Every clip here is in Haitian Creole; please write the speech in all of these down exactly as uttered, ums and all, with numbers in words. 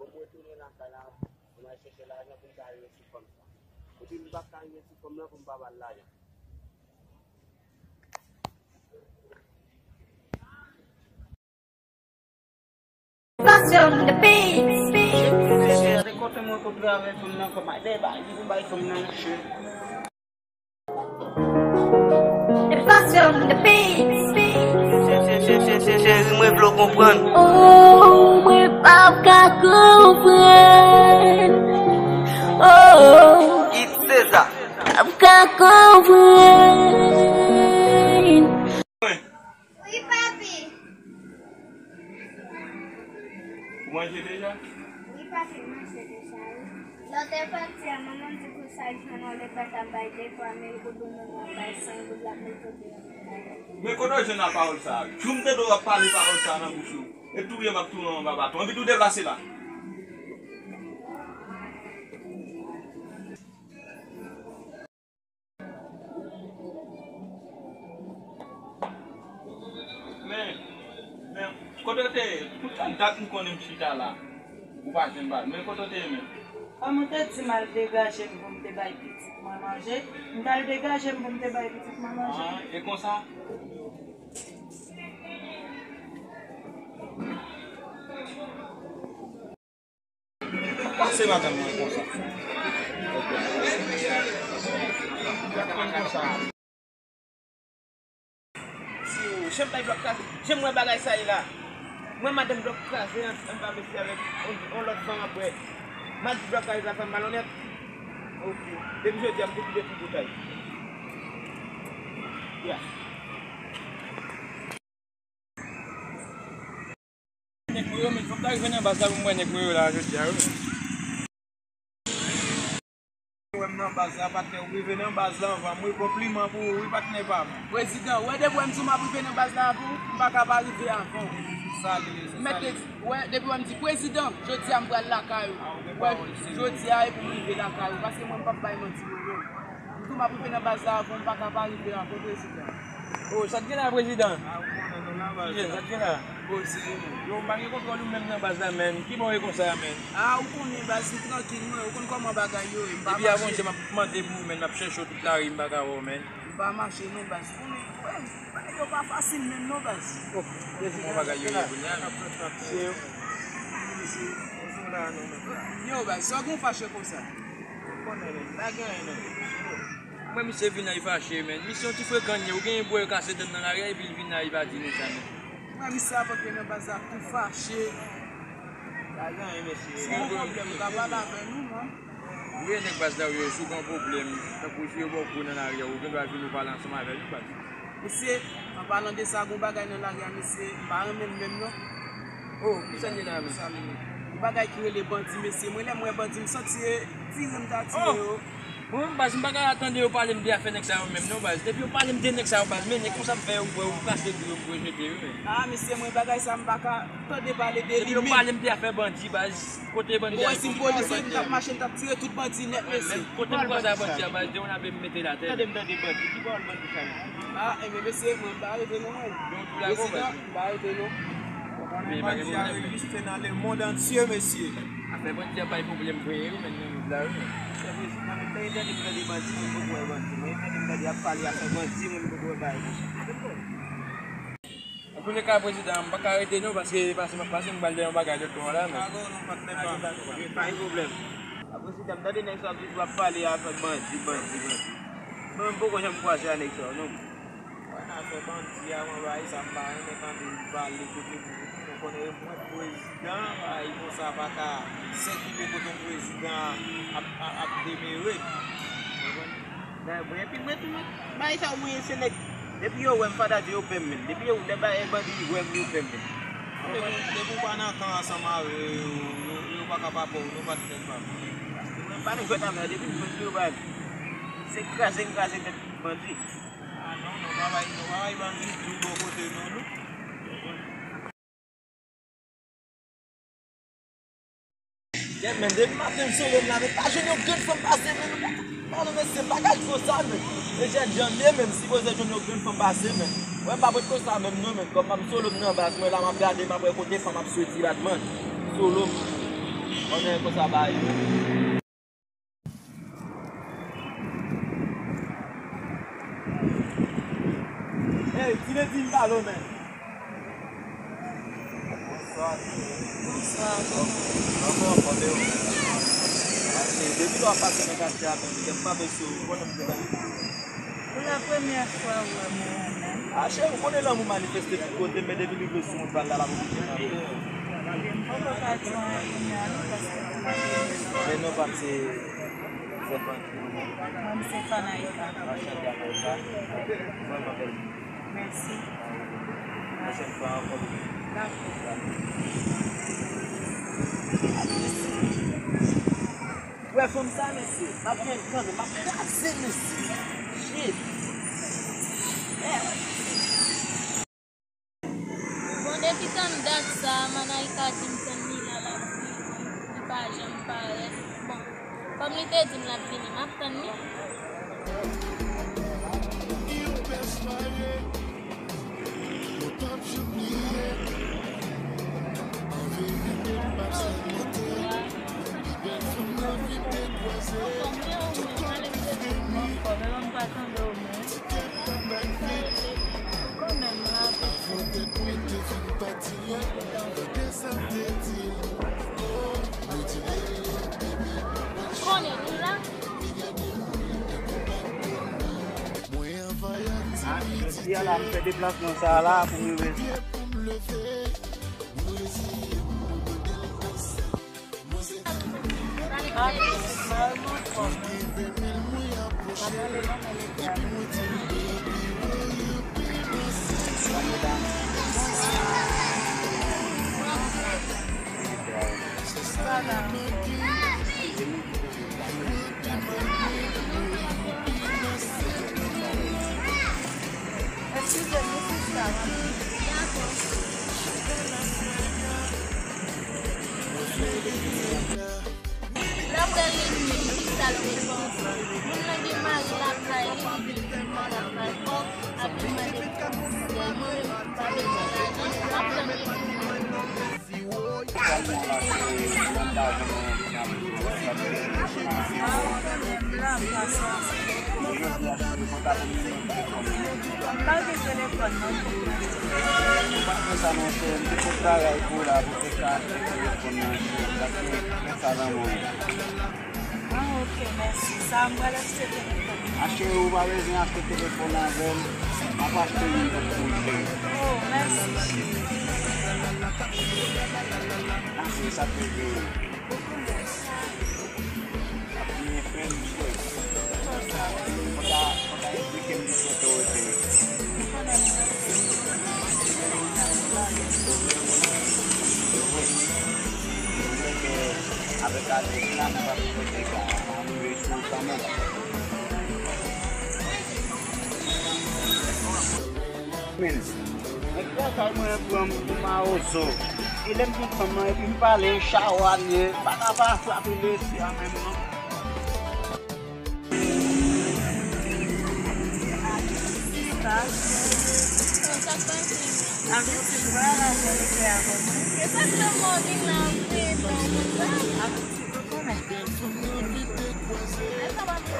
Pou m retounen lakay la, pou m al chèche lajan pou m ka rive sou fanm sa. Epi m p ap ka rive sou fanm nan pou m pa ba l lajan. Passion the beats. Se kote mwen kontre avèk fanm nan kòm a de bay, li pou bay fanm nan. The passion the beats. Cheri, mwen vle w konprann. Oh, mwen p ap ka konprann. Oh, It César. P ap ka konprann. Wi, papi. Ou manje deja? Wi, papi, m manje deja, wi. Lè w te pati a, manman m di pou sa l jwenn w, lè papa bay de fwa mil goud ou menm w ap bay senk goud, l ap mete w deyò nan kay la. Men kote w jwenn a pawòl sa a? Jou m tande w ap pale pawòl sa a nan bouch ou, e touye m ap touye w anba baton. Anvi tou deplase la. Men, men, kote w te ye? Pou tèl dat m konnen m chita la, ou pa jwenn bal. Men kote w te ye menm? A, mwen te di m al degaje m pou m te bay pitit mwen manje. M t al degaje m pou m te bay pitit mwen manje. Ah, e konsa? Pase madanm mwen konsa. Jan m bay blòk kraze, jan m wè bagay sa ye la. Mwen madanm blòk kraze an, anba mesye avèk on, on lòt fanm apre. M al di blòk kraze la fanm malonèt. Ok. Depi jodi a m te koupe tout boutèy. Ya. Nèg mwen yo, men fòk ta rive nan baz la pou m wè nèg mwen yo la jodi a, wi. Wè m nan baz la, patnè, ou rive nan baz la anvan m, wi, konpliman pou ou, wi, patnè pa m. Prezidan, ou wè depi wè m di w m ap rive nan baz la anvan w, m pa ka pa rive anvan w. Sa li ye, se sa li ye. Ou wè depi wè m di, prezidan, jodi a m pral lakay ou. Wè, jodi a epi m rive lakay ou, paske mwen m p ap bay manti mwen menm. M di w m ap rive nan baz la anvan w, m pa ka pa rive anvan w, prezidan. Oh, sa k gen la, prezidan? Ah, ou konnen nou nan baz la. Sa k gen la? Poze nou. Yo, m pa gen kontwòl ou menm nan baz la, menn. Ki bò w ye konsa, menn? Ah, ou konnen baz, m trankil, mwen. Ou konn kòman bagay yo ye. M pa mache. Depi avanjè, m ap mande pou ou, menn. M ap chèche w tout lari, m pa ka wè w, menn. M pa mache, non, baz. Ou konnen, wè, bagay yo pa fasil menm, non, baz. Oh, prezidan, bagay yo ye kounye a, menn. Se yo. Yo, baz, sa w gen w fache konsa? Ou konnen, menn. Pa gen anyen, non. Mwen, misye vin la, li fache, menn. Misye yon ti frekan li ye. Ou genyen bwè yo kase dan nan lari a, epi l vin la, li pa di nou sa, menn. Mwen, misye ap antre nan baz la tou fache. Pa gen anyen, mesye. Si w gen pwoblèm, ou ka pale avè nou, non? Wi, nèg baz la, wi, si w gen pwoblèm, tankou si yo ba w kou nan lari a, ou gen dwa vin nou pale ansanm avè nou, baz. Mesye, an palan de sa, gon bagay nan lari a, mesye, m pa renmen l menm, non. Oh, kisa l ye la menm? Yon bagay ki rele bandi, mesye. Mwen, lè m wè bandi, m santi se tire m ta tire yo. Mwen menm, baz, m pa ka tande yo pale m de afè nèg sa yo menm, non, baz. Depi yo pale m de nèg sa yo, baz, men nèg konsa m fè yo, m pran yo pou kase dlo yo, m pran jete yo, men. Ah, mesye, mwen, bagay sa, m pa ka tande pale de li menm. Depi yo pale m de afè bandi, baz, kote bandi a? Ou wè si m polis, wi, m t ap mache, m t ap tire tout bandi nèt, mesye. Kote m kwè sa bandi a, baz, de yon ape m mete l atè. Tande m tande bandi, ki pawòl bandi sa menm? Ah, enben, mesye, mwen, m pa rete non, mwen. Prezidan, m pa rete non. Bandi a egziste nan lemonn antye, mesye. Afè bandi a bay pwoblèm vre, wi, menn, nan lemonn la, wi. Chè prezidan, menm lè m tande m tande bandi, mwen m poko wè bandi. Mwen tande m tande y ap pale afè bandi, mwen m poko wè bagay konsa. Antouleka, prezidan, m pa ka rete non, paske pase m ap pase, m pral dèyè yon bagay lòt bò la, men. Ago non, patnè pa m. Pa gen pwoblèm. A prezidan, m tande nèg sa toujou ap pale afè bandi, bandi, bandi. Mwen m poko janm kwaze a nèg sa yo, non. Mwen afè bandi a, mwen bay sa, m pa renmen tande li pale kote pou, pou konnen e mwen prezidan, bagay konsa pa ka sikile kote yon prezidan ap, ap, ap demere. Konprann? Epi mwen tou, mwen, bagay sa yo, mwen se nèg, depi yo wè m, fada di yo pè m menm. Depi yo, lè bagay bandi wè m, yo pè m menm. Depi, depi w pa nan kan ansanm avè yo, yo, yo pa ka pa pè w, non, patnè pa m. Mwen pa nan jwèt avè yo, depi m jwenn yo, baz, se kraze m kraze tèt bandi. Ah non, nou pa bay, nou pa bay bandi dlo bò kote nou, non. Yè, men, depi maten m solo m la, men pa jwenn yon grenn fanm pase, men nou pa, pa non, mesye, m pa ka jwe konsa, men. E jèn jan m ye, men, m sipoze jwenn yon grenn fanm pase, men. Mwen, m pa pret konsa menm, non, men. Kòm m solo m nan baz, mwen la, m ap gade, m ap wè kote fanm ap soti la, man. Solo m. Onè konsa ba yo. Hey, tire di m balo, men. Bonswa. Bonswa, kòman w ye? Anfòm, anfòm, e ou? Mache, depi lè w ap pase nan katye a, men, m pa vle sou, ou konnen m te la. Pou la premyè fwa ou wè mwen la. A, cheri, ou konnen lanmou manifeste tout kote, men depi li vle sou moun pral la, l ap oblije kanpe. M poko ka di w anyen kounye a non, paske m pa gen. Men non pa m se Stefan. Mwen, m se Fanaïka. Anchante, Fanaïka. Vrèman bèl. Mèsi. Pwochèn fwa ankò. Dakò. Wè fanm sa, mesye. M ap gen kanmenm, m ap kraze, mesye. Shit. Mèd. Bon, depi tann dat sa, Manayika di m tann li la, l ap vini, li pa janm parèt. Bon, kòm li te di m l ap vini, m ap tann li. Konnen nou la. A, jodi a la, m fè deplasman sa a la pou m rive. Eskize m, wi, sista. Lè w wè lènmi, ki sa l te fè w? Moun nan gen mari lakay li, li gen pitit lakay, fòk ap vin mande pou konsèy. Mwen menm, m pa bezwen lajan, m ap tann li vin mande. Ah, ok, mèsi. Sa, m pral achte telefòn. A, cheri, ou pa bezwen achte telefòn avè m. M ap achte youn pou ou, cheri. Oh, mèsi, cheri. A, cheri, sa te vre. Ap byen fè m, cheri. Konsa, konsa, esplike m ki kote w rete. Avèk adrès la, nou pa bezwen dega. Ann rive sou kanmenm. Men, nèg lakay mwen pran m pou mawozo. E lè m di fanm nan, epi m pale, chawa l ye, m pa ka pa frape mesye a menm non. Sa? Sa k pase? Abitud, vwala, sa l fè avè mwen. E sa k fè m vin la, m te bon konsa? Abitud, ou konnen. E sa pa vin.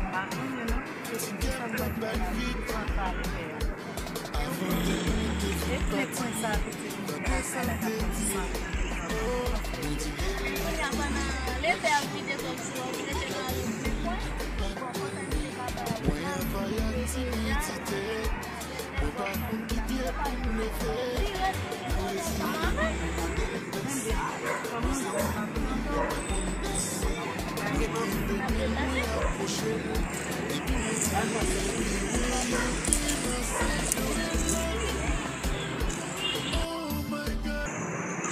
Pa konnen non. Epi pwen sa, pitit mwen, sa fè la ka konn sa. Kounye a, pandan lete ap vide kòb sou ou, ou rete nan lòt pwen. Bon, kontan ki te ka bay.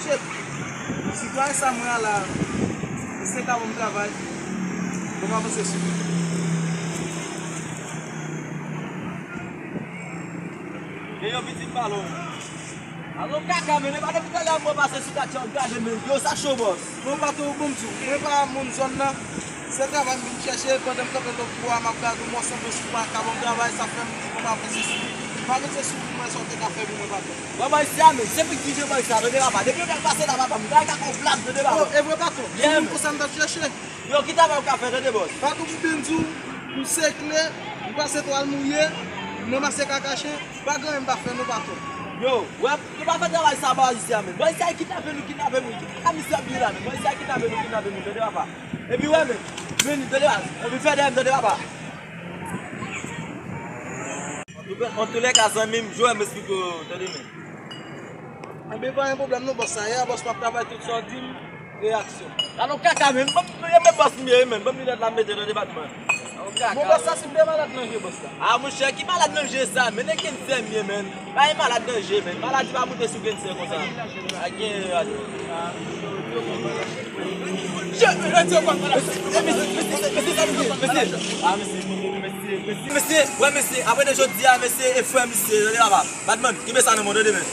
Shit. Sitwayen Samuel la, se ka bon travay. Bon, m avanse sou li. Gen yon pitit balon. Alò kaka, men, e pa depi talè mwen pase sou katye w gade, men, yo, sa cho, bòs. Bon, patwon, bon, m di w, mwen pa moun zòn nan. Se travay m vin chèche, pandan m kanpe lòt bò a, m ap gade yon mòso bèch ki pa ka ban m travay, sa fè m di, bon, m ap fè sesi. Pa mete sou mwen sa w te ka fè pou mwen, patwon. Wè bòy sa, men, se pou ki jan bòy sa, tande papa. Depi yo pral pase la, papa, m bay kaka w plat, tande papa. Oh, e vre, patwon? Yeah, se moun konsa m t ap chèche. Yo, ki travay ou ka fè, tande bòs? Patwon, pou byen di w, m sekle, m pase twal mouye, m ranmase kaka chen, pa gen anyen m pa fè non, patwon. Yo, wè, nou pa fè travay sa, bòs, isi a, men. Bòs, isi a, kidnape nou, kidnape nou. Ki kaka misye ap di la, men? Bòs, isi a, kidnape nou, kidnape nou, tande papa. Epi, wè, men, vini, tande papa. Epi, fè dèyè m, tande papa. Antoulèka, zanmi m, jwe m esplike w, tande, men. Enben, pa gen pwoblèm non, bòs, sa ye a, bòs, m ap travay tout sa w di m, reyaksyon. Alò, kaka, men, ban m, men, bòs, m ye, men, ban m linèt la, m mete nan depatman. Alò, kaka. Bon, bòs, sa, si m te malad nan je, bòs, la. Ah, monchè, ki malad nan je sa, men, e kensè m ye, men. Pa gen malad nan je, men. Maladi pa moute sou kensè konsa. A gen, a gen. Mesye, mesye, mesye, mesye, mesye, mesye, mesye, wè, mesye, apre de jodi a, mesye, e frè misye, tande papa. Badman, kenbe sa nan men w, tande, men.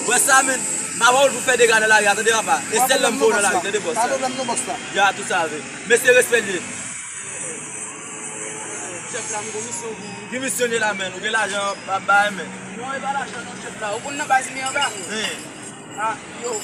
Wè sa, men, m a wè w pou fè dega nan lari a, tande, papa. E sèl lòm pou w nan lari, tande, bòs. Pa pwoblèm non, bòs la. Ya, tout sa, men. Mesye, respè l ye. Chèf la, m gon misyon pou ou. Ki misyon li la, men? Ou gen lajan ap bay, men? Non, e pa lajan non, chèf la. Ou konn nan baz li anba? Hen. Ah, yo.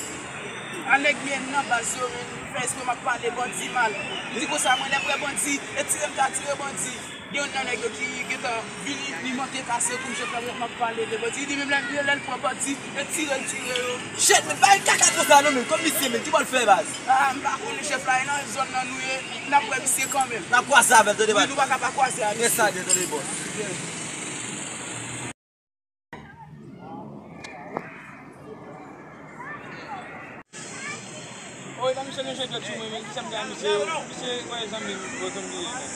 A nèg li nan baz yo, men, fè espre m ap pale bandi mal. Li di konsa, mwen, lè m wè bandi, e tire m ta tire bandi. Gen youn nan nèg yo ki gentan vini, li manke kase kou m, chèf la, m ap pale de bandi. Li di menm lè, lè l pran bandi, e tire l tire yo. Shit, men, pa gen kaka konsa non, men, kòm misye, men, ki bò l fè baz? Ah, m pa konnen, chèf la, e nan zòn nan nou ye, n ap wè misye kanmenm. N ap kwaze avè l, tande, baz. Wi, nou pa ka pa kwaze avè misye. E sa, tande, bòs. Oy, pa misye nan jwèt sou mwen, men kisa m gen a misye? Misye, wè, zanmi m, bò zanmi m ye, men.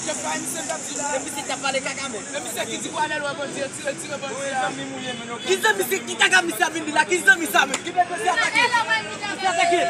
Chèf la, misye t ap di la. E misye t ap pale kaka, men. E misye ki di pou Anèl wè bandi, e tire, tire bandi a. Oy, zanmi m ou ye, men, ok. Ki zanmi se ki kaka misye ap vin di la? Ki zanmi sa, men? Ki bèl mesye atake? Mesye atake.